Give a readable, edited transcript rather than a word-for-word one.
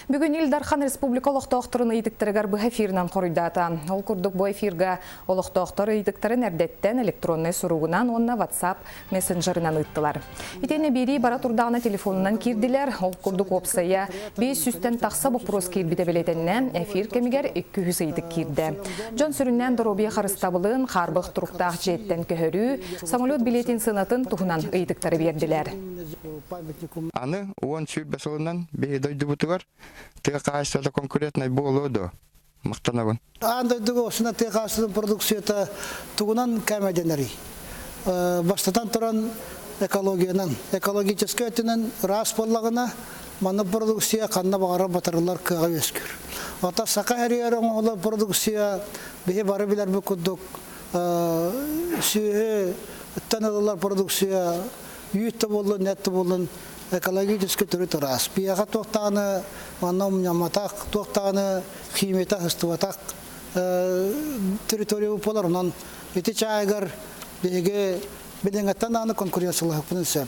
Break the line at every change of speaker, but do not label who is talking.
Бүгүн Ил Дархан республика олохтоохторун ыйытыктарыгар быһа эфирынан хоруйдаата. Ол курдук бу эфирга олохтоохтор ыйытыктарын эрдэттэн электроннай суругунан уонна WhatsApp мессенджерынан ыыттылар. Итиэннэ биэрии бара турдаҕына телефонунан киирдилэр. Ол курдук уопсайа 500-тэн тахса боппуруос киирбитэ бэлиэтэннэ. Эфир кэмигэр 200 ыйытык киирдэ. Дьон сүрүннээн доруобуйа харыстабылын, хаарбах туруктаах дьиэттэн көһөрүү, самолет билиэтин сыанатын туһунан ыйытыктары биэрдилэр.
Аны 10-сүүрбэ сылынан биһи дойдубутугар тыа хаһаайыстыбата конкурентнай буолуо дуо? Махтанабын.
Аан дойдуга осуна тыа хаһаайыстыбатын продукцията тугунан кээмэйдэнэрий? Бастатан туран экологиянан. Экологическай өттүнэн ыраас буоллаҕына, маннык продукция ханна баҕарар батарыллар кыаҕа үөскүүр. Оттон саха эрийэр оҥоһуллар продукция биһи бары билэрбит курдук сүөһүттэн ылыллар продукция үүт да буоллун, эт да буоллун экологически төрүт ыраас. Биһиэхэ туох даҕаны манна умньамматах, туох даҕаны химията сыстыбатах территория буолар. Онон ити чааһыгар биһиги билиҥҥэттэн даҕаны конкуренциялаһыахпытын сөп.